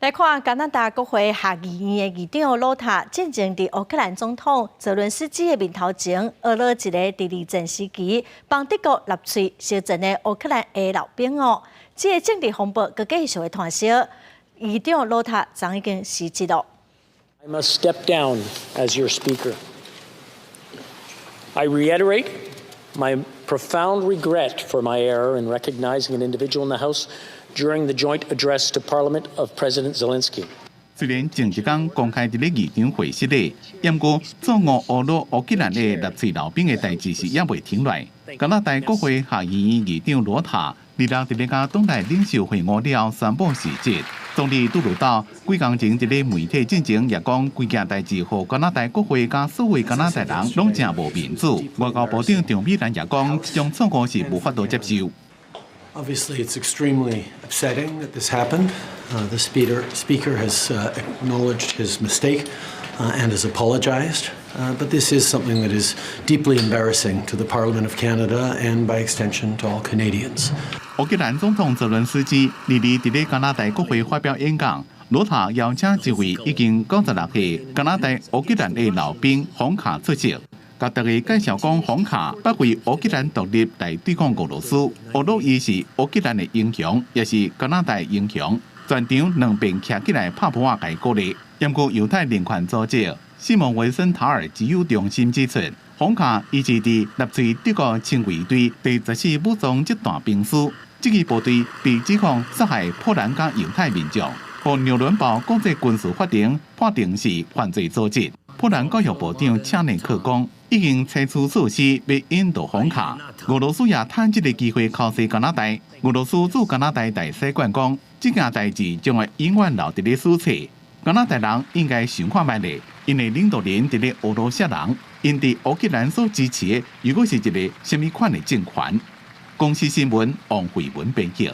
來看加拿大國會下議院的議長魯塔，進前佇烏克蘭總統澤倫斯基的面頭前，學了一个佇二戰時期幫德國納粹相戰的烏克蘭的老兵哦。這个政治風暴閣繼續的湠燒，議長魯塔昨已經辭職囉。 I must step down as your speaker. I reiterate my profound regret for my error in recognizing an individual in the House during the joint address to Parliament of President Zelensky. 雖然前一工公開佇咧議長會失禮，毋過錯誤訛辱烏克蘭的納粹老兵的代誌是猶未停落來。加拿大國會下議院議長羅塔，二六佇咧佮黨內領袖會晤了後宣布辭職。總理杜魯道幾工前佇咧媒體進前也講，規件代誌予加拿大國會佮所有加拿大人攏誠無面子。外交部長張美蘭也講，這種錯誤是無法度接受。 Obviously, it's extremely upsetting that this happened. The speaker has acknowledged his mistake and has apologized. But this is something that is deeply embarrassing to the Parliament of Canada and, by extension, to all Canadians. 烏克蘭總統澤倫斯基二二佇咧加拿大國會發表演講，羅塔邀請一位已經96歲加拿大烏克蘭的老兵馮卡出席。共大家介紹講，馮卡捌為烏克蘭獨立來對抗俄羅斯，訛辱伊是烏克蘭的英雄，也是加拿大英雄。全場兩邊徛起來拍噗仔共伊鼓勵。毋過猶太人權組織西蒙維森塔爾自由中心指出，馮卡伊是佇納粹德國親衛隊第14武裝集團兵士，這支部隊被指控殺害波蘭佮猶太民眾，予紐倫堡國際軍事法庭判定是犯罪組織。波蘭教育部長車內克講，已經採取措施欲引渡馮卡。俄羅斯也趁這个機會口舌加拿大。俄羅斯駐加拿大大使館講，這件代誌將會永遠留佇咧史冊。加拿大人應該想看覓咧，𪜶的領導人佇咧訛辱啥人，𪜶佇烏克蘭所支持的，又閣是一个啥物款的政權？公視新聞王慧文編譯。